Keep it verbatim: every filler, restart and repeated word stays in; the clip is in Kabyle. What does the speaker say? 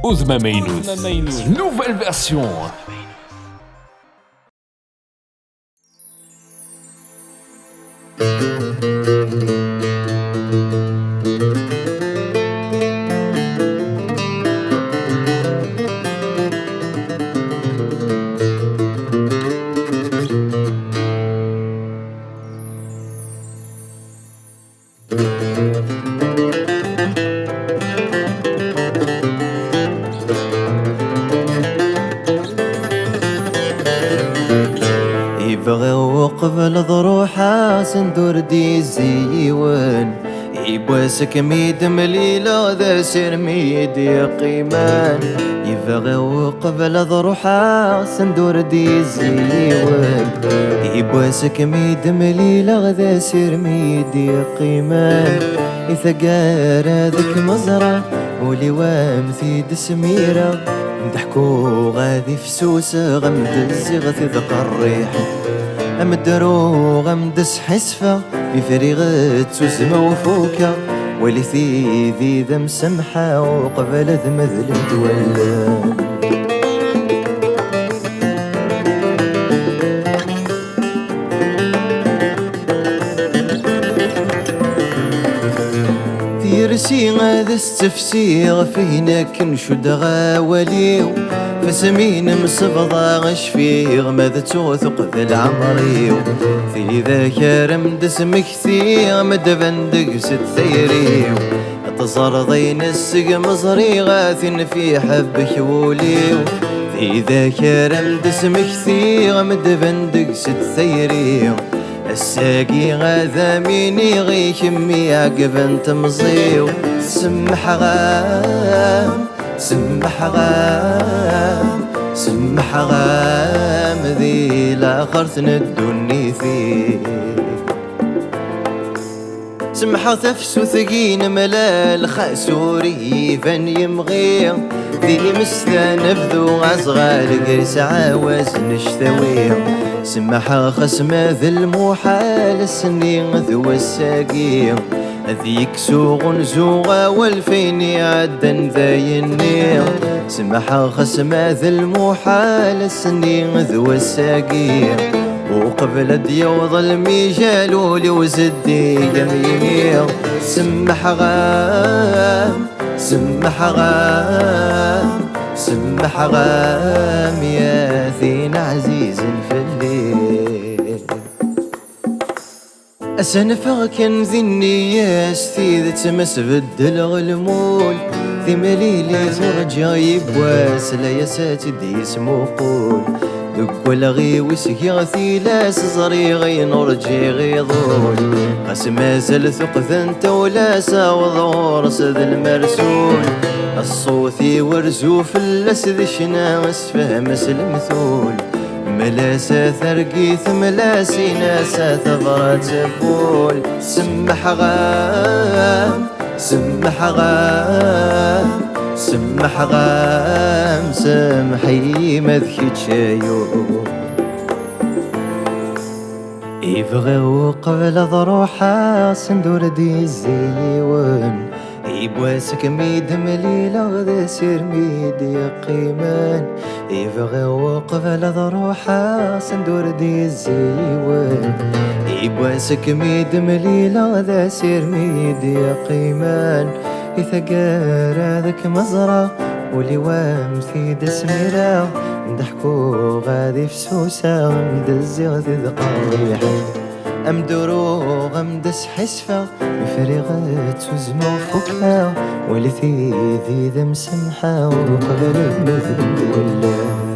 Udem amaynut. Nouvelle version. Ibɣiɣ uqbel ad ruḥeɣ send ur d-yezzi yiwen. Yiwwas akken mi d-mlileɣ d asirem i d-yeqqimen. Ibɣiɣ uqbel ad ruḥeɣ send ur d-yezzi yiwen. Yiwwas akken mi d-mlileɣ d asirem i d-yeqqimen. I taggara deg meẓra ul-iw am t-id-smireɣ. Am d-ḥkuɣ ad ifsuseɣ, am d-zziɣ tidqerriḥ, am d-ruɣ, am d-sḥisfeɣ. Mi friɣ ttusemmeɣ fukeɣ, walit-iyi d amsemḥeɣ uqbel ad medlent wallen. Tiyersi ad as-ttefsiɣ ɣef ayen akken cuddeɣ awal-iw. F asmi nemsebḍa cfiɣ ma d ttuɣ tuqbel ɛemr-iw. Tidak ara m-d-smektiɣ ma d-tban deg-s tayri-w. Ad teẓreḍ ayen seg-m ẓriɣ ad t-inef iḥebbek wul-iw. Tidak ara m-d-smektiɣ ma d-tban deg-s tayri. Ass-agi ad am-iniɣ i kemm iɛeggben temẓi-w. Semmḥeɣ-am, semmḥeɣ-am, semmḥeɣ-am di laxert n ddunit-ik. Semmḥeɣ tafsut i nemlal, xas ur iyi-iban yemɣi. Di imestan abdu aẓɣal, gar isɛawaz n cctawi. Semmḥeɣ xas ma d lmuḥal, ass-nni d wass-agi. Ad yekkes uɣunzu awal f ayen iɛeddan d ayenni. Semmḥeɣ xas ma d lmuḥal, ass-nni d wass-agi. Uqbel ad d-yaweḍ lmijal, ul-iw zeddig am yimi. Semmḥeɣ-am, semmḥeɣ-am, semmḥeɣ-am, ya tin ɛzizen fell-i. Ass-a neffeɣ kan di nniya-s tidet, ma sbeddleɣ lmul. Timlilit urǧiɣ yiwwas, layas ad tt-id-yesmuqul. Deg walɣ-iw i sgiɣ tilas, ẓriɣ ayen ur ǧǧiɣ iḍul. Ɣas mazal tuqda n tawla-s, aweḍ ɣur-s d lmersul. Ṣṣut-iw rzu fell-as d ccna, asefhem s lemtul. Mel-as a targit, mel-as, in-as a tabrat n wul. Semmḥeɣ-am, semmḥeɣ-am, semmḥeɣ-am, semḥ-iyi ma d kečč ay ul. Ibɣiɣ uqbel ad ruḥeɣ send ur d-yezzi yiwen. Yiwwas akken mi d-mlileɣ d asirem i d-yeqqimen. Ibɣiɣ uqbel ad ruḥeɣ send ur d-yezzi yiwen. Yiwwas akken mi d-mlileɣ d asirem i d-yeqqimen. I taggara deg meẓra ul-iw am t-id-smireɣ. Am d-ḥkuɣ ad ifsuseɣ, am d-zziɣ tidqerriḥ. Am d-uruɣ, am d-sḥisfeɣ, mi friɣ ad ttuzmeɣ fukkeɣ. Walit-iyi d amsemḥeɣ uqbel ad medlent wallen.